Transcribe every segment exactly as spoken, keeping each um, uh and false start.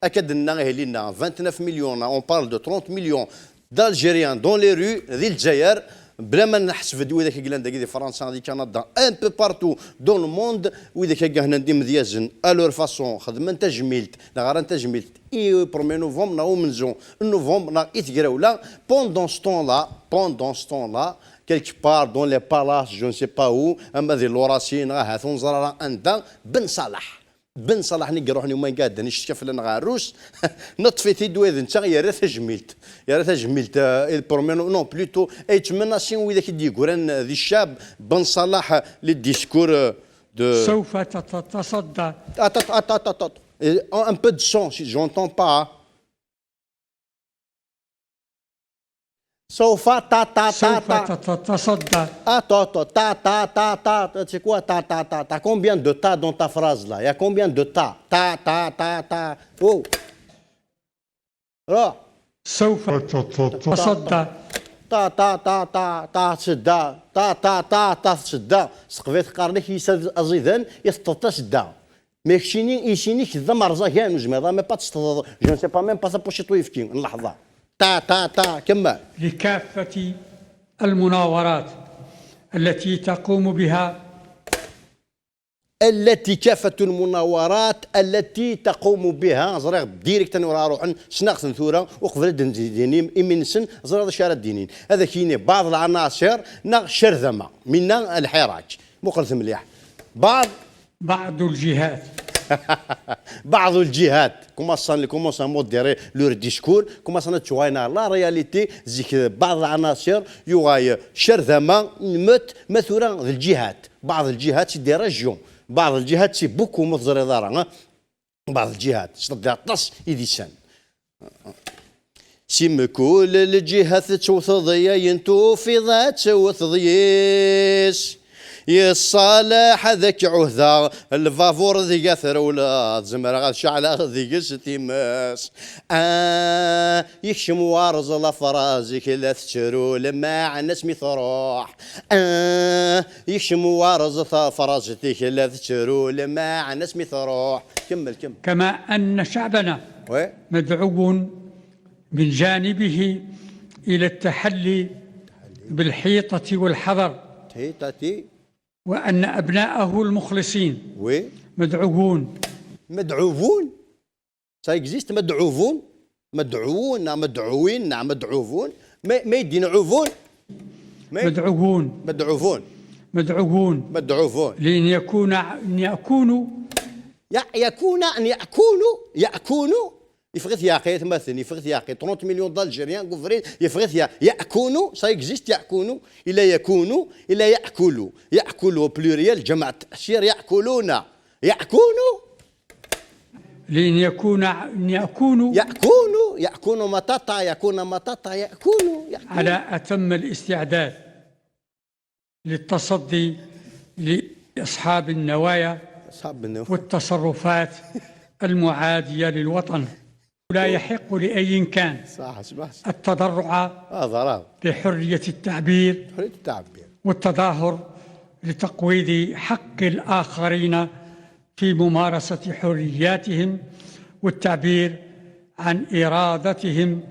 Akka d-nenna ihi, vingt-neuf millions, on parle de trente millions d'Algériens dans les rues, di Lezzayer, bla ma nḥesbed widak i yellan dagi di Fransa, di Kanada, un peu partout dans le monde, widak akka hnan d imedyazen, à leur façon, xedmen tajmilt, neɣ ran tajmilt i premier novembre, neɣ umenzu n novembre, neɣ i tegrawla. Pendant ce temps-là, pendant ce temps-là, quelque part dans les palaces, je ne sais pas où, ama di Lurasi, neɣ ahat ur neẓri ara anda, Ben Salah. Ben Salah-nni i iruḥen i umagaden, icettka fell-aneɣ ɛerrus, neṭṭef-it-id wa d netta, yerra tajmilt. Yerra tajmilt, euh, il promet, non, plutôt, yettmenasi widak i d-yeggran, euh, di ccab, Ben Salah, euh, les discours, euh, de سوف تتصدى. Attends, attends, attends, attends. Et un, un peu de son, si j'entends pas, hein. سوف تا، تا، تا، سوف تا. تتصدى. Attends, attends, ta, ta, ta, ta, ta, c'est quoi ta, ta, ta, ta? Combien de ta dans ta phrase là? Il y a combien de ta? Ta, ta, ta, ta. Oh. Là. سوف تتصدى. Ta, ta, ta, ta, ta, تتصدى. Ta, ta, ta, ta, تتصدى. S teqbaylit qqaren-ak yisa aẓidan, i teṭṭeḍ tasedda. Mais keččini, isini-k d amerẓagan, ur zmireḍ même pas ad teṭṭeḍ, je ne sais pas même pas tapuciṭ uyefki n leḥḍa. Ta, ta, ta, kemmel. لكافة المناورات التي تقوم بها التي كافة المناورات التي تقوم بها. Ẓriɣ direct anwa ara ruḥen, ssneɣ-ten tura, uqbel ad d-inin imi-nsen, ẓriɣ d acu ara d-inin. Ad ak-yini بعض العناصر neɣ cerdama, minna الحراك. Muqlet mliḥ. بعض بعض الجهات. بعض الجهات. Commencent, commencent à modérer leur discours, commencent ad ttwaɣen la réalité, zik بعض العناصر, yuɣal cerdama, nmet, ma tura d lǧihat. بعض الجهات, c'est des régions. بعض الجهات, c'est beaucoup, ma teẓriḍ ara, hein. بعض الجهات, c'est-à-dire aṭas i d-isan. Si mkul lǧihat tettewteḍ, ayen tufiḍ ad tewteḍ yes. Yessalaḥ ad ak-ɛuhdeɣ lbabur deg at rewleḍ, zemreɣ ad ceɛleɣ deg-s times. Ah, yekcem warẓ lafraz-ik la tettru, lmeɛna-s mi truḥ. Ah, yekcem warẓ tafrazt-ik la tettru, lmeɛna-s mi truḥ. Kemmel, kemmel. كما أن شعبنا Oui. مدعو من جانبه إلى التحلي بالحيطة والحذر. حيطة. وأن أبناءه المخلصين Oui. مدعوون. مدعوون. Ça existe, مدعوون. مدعوون, نعم, مدعوين, نعم, مدعوون. Mais, mais دين عوفون. Mais مدعوون. مدعوون. مدعوون. مدعوون. لأن يكون, أن يكونوا يكون, أن يكونوا, يكونوا. Yeffeɣ-it yeɛqil, atmaten, yeffeɣ-it yeɛqil. Trente millions d'Algériens, gouvernement, yeffeɣ-it yeɛ-, يكونوا, ça existe, يكونوا. إلا يكونوا, إلا يأكلوا. يأكلوا au pluriel, جمع التأشير, يأكلون. يأكلوا. لأن يكون, أن يكونوا يأكلوا, يأكلوا مطاطا, يأكلون مطاطا, يأكلوا, يأكلوا. على أتم الاستعداد للتصدي لأصحاب النوايا أصحاب النوايا. والتصرفات المعادية للوطن. لا يحق لأي كان صح، سمح. التضرع آه، ضرر. بحرية التعبير حرية التعبير. والتظاهر لتقويض حق الآخرين في ممارسة حرياتهم والتعبير عن إرادتهم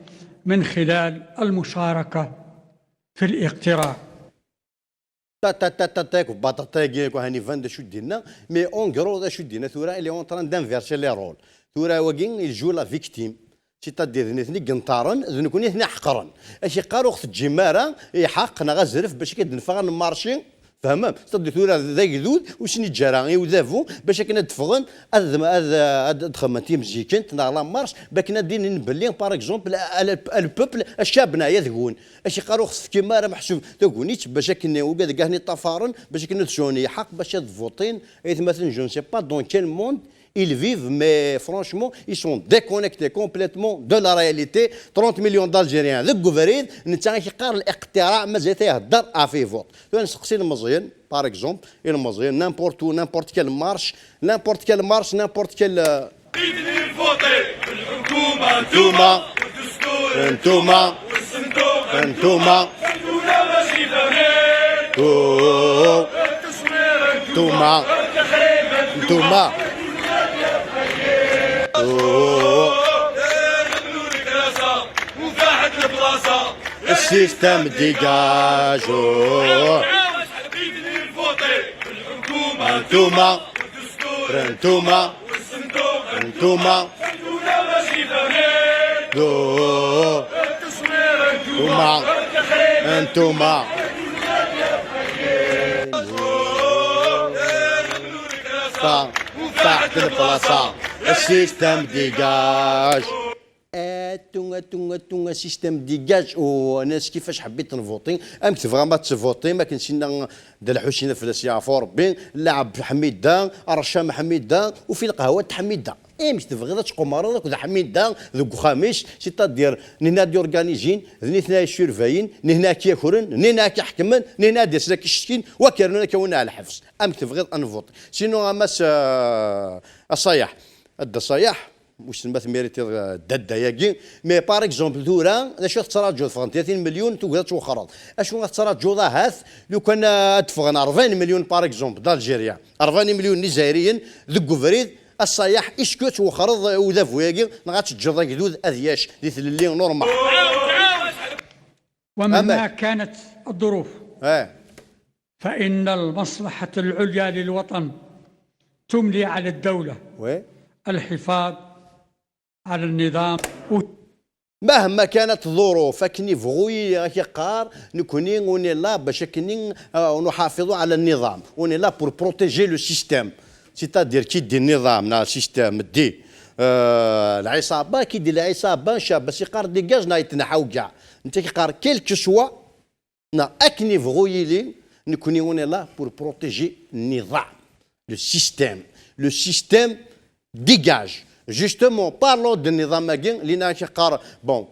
من خلال المشاركة في الاقتراع. Ta, ta, ta, ta, ta, yakk baṭaṭa-agi, yakk ahan iban d acu d-yenna, mais en gros, d acu d-yenna tura, il est en train d'inverser les rôles. Tura, wagi, il joue la victime. C'est-à-dire, d nitni i yenṭaren, d nekkni i ten-iḥeqren. Ak-iqqar, ur ɣ-teǧǧim ara, i ḥaq, neɣ azref, bac akka d-neffeɣ ad nemmarci, fehmem? C'est-à-dire, tura, d agdud, ur sen-iǧǧa ara i udabu, bac akken ad d-ffɣen, ad, ad, ad, ad xedmen timzikent, neɣ la marche, bakken ad d-inin belli, par exemple, le, le, le peuple, ccab-nneɣ, ad gun. Ac-, iqqar ur ɣ-tefkim ara meḥsub tagnit, bac akken ugad gahni ṭṭafaren, bac akken ad sɛun lḥeqq, bac ad votin, aytmaten, je ne sais pas dans quel monde ils vivent, mais franchement, ils sont déconnectés complètement de la réalité. Trente millions d'Algériens deg ubrid, netta i k-iqqar الاقتراع, mazal-it ihedder ɣef ivuṭ. Tura nesteqsi ilmeẓyen, par exemple, ilmeẓyen, n'importe où, n'importe quelle marche, n'importe quelle marche, n'importe quelle, euh, نتوما، نتوما، نتوما، نتوما، نتوما. Système dégage. انتوما، انتوما، انتوما، انتوما، انتوما. طاحت البلاصة. Le système dégage. Attu, attu, attu, système dégage. Ur nans kifac ḥbit nvuṭi. Amek tebɣam ad tvuṭim? Akken sinna d Lḥusin fell-as yeɛfu Rebbi, Lɛeb Ḥmida, Rcam Ḥmida, u fi lqahwa n Ḥmida. Amek tebɣiḍ ad tqumreḍ akked Ḥmida deg uxxam-is, c'est-à-dire nihna ad d-organizin, d nitni ad yessurveyin, nihna ad k-yakren, nihna ad k-iḥekmen, nihna ad d-yasen ad k-icetkin, wa k-rnun ad k-awin ar lḥebs. Amek tebɣiḍ ad nvuṭi? Sinon, a Mass, euh, a Sayaḥ, a Dda Sayaḥ, wissen ma tmiritiḍ, euh, dadda-yagi, mais par exemple tura, d acu i tettṛaǧuḍ? Ffɣen tlatin milyun, tugiḍ ad twexxreḍ. Acu i tettṛaǧuḍ ahat, lukan, euh, ad d-ffɣen rebɛin milyun par exemple d'Algériens, rebɛin milyun n Izzayriyen deg ubrid, a Sayaḥ, est-ce que twexxreḍ, euh, udabu-yagi, neɣ ad teǧǧeḍ agdud ad yac di tlelli normal? ومهما كانت الظروف، eh, فإن المصلحة العليا للوطن تملي على الدولة، oui, الحفاظ على النظام. مهما كانت الظروف، akken yebɣu yili, ad k-yeqqar, nekkni, on est là باش akken, euh, نحافظ على النظام. On est là pour protéger le système. C'est-à-dire, qui dit النظام, neɣ système, dit, euh, العصابة, qui dit العصابة, ncab, as yeqqar dégage, neɣ yetneḥḥa ugaɛ. Netta yeqqar, quel que soit, neɣ akken yebɣu yili, nekkni, on est là pour protéger النظام, le système. Le système dégage. Justement, parlons de النظام-agi, lina ak-yeqqar, bon,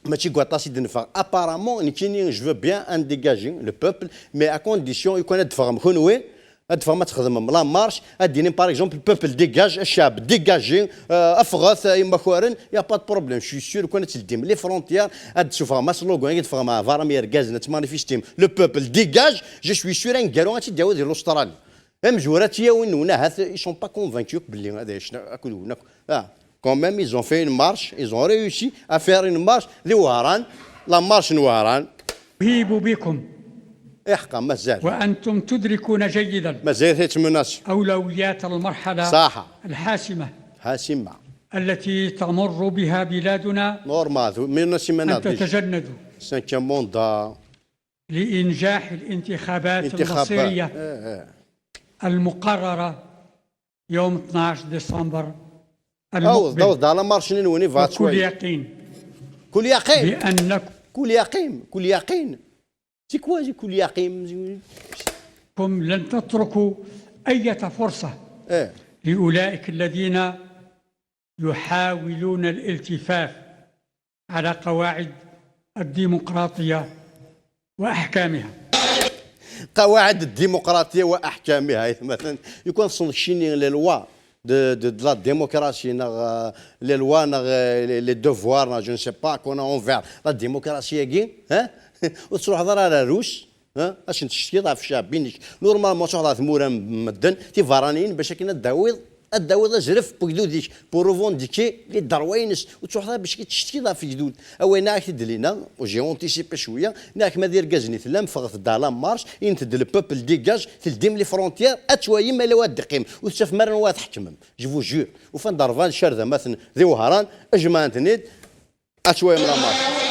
mačči deg waṭas i d-neffeɣ. Apparemment, nekkini, je veux bien en dégager le peuple, mais à condition, lukan ad d-teffɣem kunwi, ad d-teffɣem ad txedmem la marche, ad d-tinim, par exemple, peuple dégage, ccɛeb dégagé, euh, ffɣet, euh, imakaren, y a pas de problème. Je suis sûr, lukan ad teldim les frontières, ad d-tessufɣem slogan, ad d-teffɣem ɣer berra am yergazen, ad tmanifestim, le peuple dégage, je suis sûr, aneggaru ad tt-id-yawi di l'Australie. Amezwura ad tt-yawin, nwen ahat, ils sont pas convaincus belli ad yacen akked-wen akk. Ah, quand même, ils ont fait une marche, ils ont réussi à faire une marche di Wehran, la marche n Wehran. أهيب بكم، iḥqa, mazal, وأنتم تدركون جيدا, mazal yettmennas, أولويات المرحلة, صح, الحاسمة, حاسمة, التي تمر بها بلادنا, normal, mennas, أن تتجندوا, cinquième mandat, لإنجاح الانتخابات, انتخابات, المصيرية, eh, eh, المقررة يوم اثناش ديسمبر المقبل. Awḍ, awḍ, d la marche-nni-nwen, i bɣa وكل يقين, كل يقين, بأنكم كل يقين, كل يقين. C'est quoi, c'est كل يقين? لن تتركوا أي فرصة, eh, لأولئك الذين يحاولون الالتفاف على قواعد الديمقراطية وأحكامها. قواعد الديمقراطية وأحكامها, مثلا, يكون صنشيني les lois de, de, de la démocratie, neɣ, euh, les lois, neɣ, euh, les, les devoirs, neɣ, je ne sais pas, qu'on a envers la démocratie-agi, hein? Ur tettruḥeḍ ara ar Rrus, ha? Ad sen-tcetkiḍ ɣef ccɛeb-inek. Normalement, ad truḥeḍ ɣer tmura n medden, tiberraniyin, bac akken ad d-tawiḍ, ad d-tawiḍ azref n wegdud-ik, pour revendiquer les droits-ines. Ur truḥeḍ ara bac ad tcetkiḍ ɣef wegdud. A wayen ara k-id-lina, j'ai anticipé cwiya, nniɣ-ak ma d irgazen i tellam, ffɣet-d à la marche, init-d le peuple dégage, teldim les frontières, ad twalim ala wa ad d-iqqim. Ur tettafem ara anwa ad tḥekmem. Je vous jure. Ufan-d rebɛa n ccardamatn di Wehran, jemɛen-ten-id, ad twayem la marche.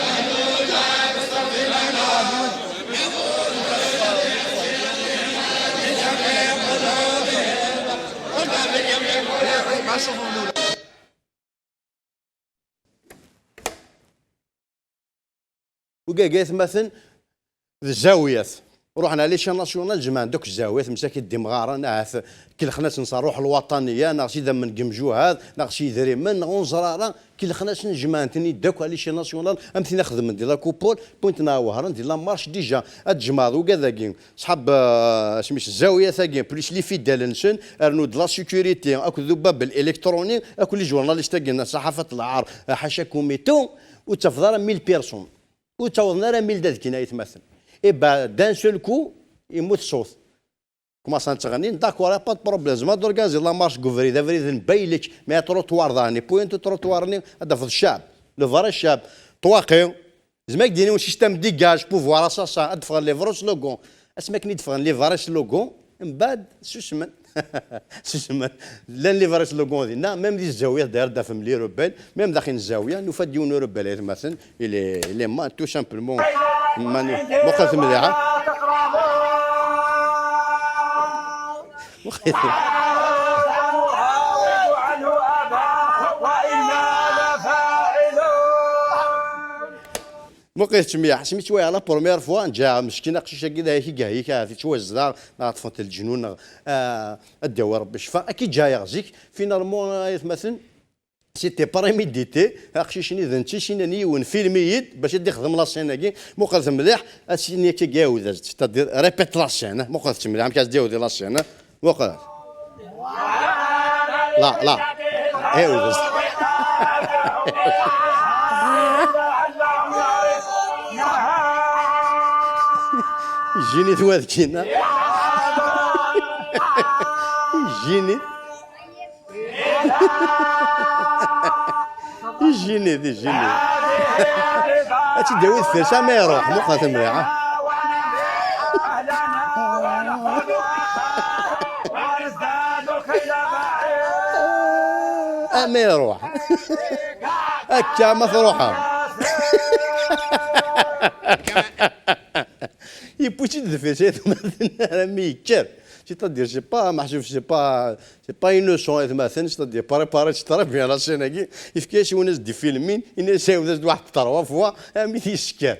Ugagi atmaten d zzawiyat. Ruḥen à l'échelle nationale, jemɛen-d akk zzawiyat, msakit d imɣaren, ahat kellxen-asen s ṛṛuḥ lwaṭaniya, neɣ s idammen n yemjuhad, neɣ s yidrimen, neɣ ur neẓri ara, kellxen-asen, jemɛen-ten-id akk à l'échelle nationale, am tin ixedmen di la coupole, wwin-ten ɣer Wehran di la marche déjà. Ad tjemɛeḍ ugad-agi, ṣḥab, euh, asmi-s zzawiyat-agi, plus les fidèles-nsen, rnu-d la sécurité, akked ubabel électronique, akked les journalistes-agi n ṣaḥafat lɛar, ḥaca comité, ur ttafeḍ ara mille personnes. Ur ttawḍen ara mille dadkin, ay atmaten. Et ben, d'un seul coup, yemmut ṣṣut. Commencen ttɣennin, d'accord, y a pas de problème. Tzemreḍ ad organiziḍ la marche deg ubrid, abrid n baylek, mais trottoir daɣen, point trottoir-nni, ad d-tafeḍ ccɛeb, le vrai ccɛeb, ṭwaqi, Zma k-d-iniwen système dégage, pouvoir, assassin, ad d-ffɣen les vrais slogans. Asmi akken i d-ffɣen les vrais slogans, mbeɛd susmen. Susmen. Llan les vrais slogans dinna, même di zzawya, d'ailleurs, d-afem les rebelles, même daxel n zzawya, nufa-d yiwen urebbel, aytmaten, il est, il est mort, tout simplement. Mani, muqlet mliḥ, ha? Muqlet. Muqlet mliḥ, asmi ttwaliɣ la première fois, ǧǧiɣ meskin aqcic-agi d ayek i yehik, ahat yettwazdeɣ, neɣ ṭṭfent leǧnun, neɣ, ah, ad d-yawi Rebbi ccfa. Akka i ǧǧiɣ zik, finalement, aytmaten, c'était prémédité, aqcic-nni d netta i s-yennan i yiwen, filmi-yi-d, bac ad d-ixdem la scène-agi, muqlet mliḥ, ad s-yini akka i ɛiwed-as-d, c'est-à-dire, répète la scène, muqlet mliḥ, amek as-d-yawdi la scène, muqlet. La, la. Eh, oui, vas-y. Jini-t wadkin, ha? Jini. Jini-t, jini. Ad tt-id-yawi deffir-s, ama iruḥ, muqel tamriɛt. Ama iruḥ. Akka ma truḥeḍ. Yewwi-tt-id deffir-s, armi yekker. C'est-à-dire, c'est pas, meḥsub, c'est pas, c'est pas innocent, aytmaten, c'est-à-dire, préparé-tt très bien la scène-agi, yefka-yas yiwen ad s-d-ifilmin, yenna-yas ɛiwed-as-d waḥed trois fois, armi t-yesker.